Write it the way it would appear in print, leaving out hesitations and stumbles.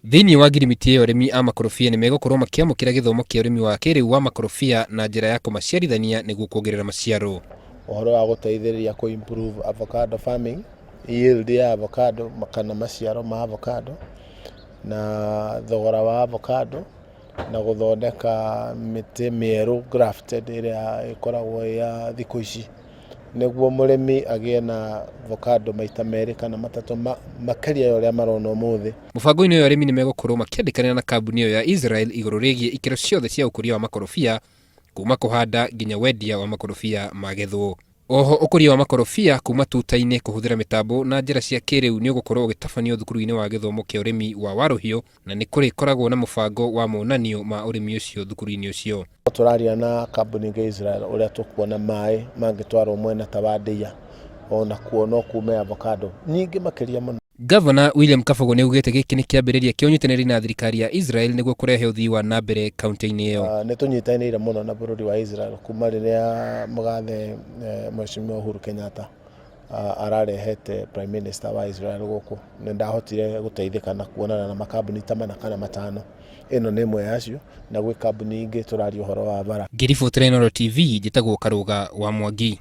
Thĩinĩ wa ngirimiti ĩyo arĩmi a makorobia nĩ megũkorwo makĩamũkĩra gĩthomo kĩa ũrĩmi wa kĩrĩu wa makorobia na njĩra ya kũmaciarithania nĩguo kuongerera maciaro. Ũhoro wa gũteithĩrĩria kũ improve avocado farming, yield ya avocado kana maciaro ma avocado na thogora wa avocado na gũthondeka mĩtĩ mĩerũ grafted ĩrĩa ĩkoragwo ĩ ya thikũ ici, nĩguo mũrĩmi agĩe na avocado maita merĩ kana matatũ makĩria ya ũrĩa marona ũmũthĩ. Mũbango-inĩ ũyũ arĩmi nĩ megũkorwo makĩandĩkanĩra na kambuni ĩyo ya Israel igũrũ rĩgiĩ ikĩro ciothe cia ũkũria wa makorobia kuma kũhanda nginya wendia wa makorobia magethwo. Oho ũkũria wa makorobia kuma tuta-inĩ kũhũthĩra mĩtambo na njĩra cia kĩrĩu nĩ ũgũkorwo ũgĩtabanio thukuru-inĩ wa gĩthomo kĩa ũrĩmi wa Warũhiũ na nĩ kũrĩkoragwo na mũbango wa monanio ma ũrĩmi ũcio thukuru-inĩ ũcio. Tũraria na kambuni ingĩ Israel ũrĩa tũkuona maĩ mangĩtwarwo mwena ta wa Ndeia onakuo no kume avocado nyingĩ makĩria mũno. Gavana William Kabogo nĩ augĩte gĩkĩ nĩ kĩambĩrĩria kĩa ũnyitanĩri na thirikari ya Israel nĩguo kũrehe ũthii wa na mbere kaunti-inĩ ĩyo. Nĩ tũnyitanĩire mũno na bũrũri wa Israel kuma rĩrĩa mũgathe Mheshimiwa Uhuru Kenyatta ararehete Prime Minister wa Israel gũkũ. Nĩ ndahotire gũteithĩka na kuonana na makambuni ta mana kana matano. Ĩno nĩ ĩmwe yacio na gwĩ kambuni ingĩ tũraria ũhoro wa bara. Ngĩribotera Inooro TV, njĩtagwo Karũga wa Mwangi.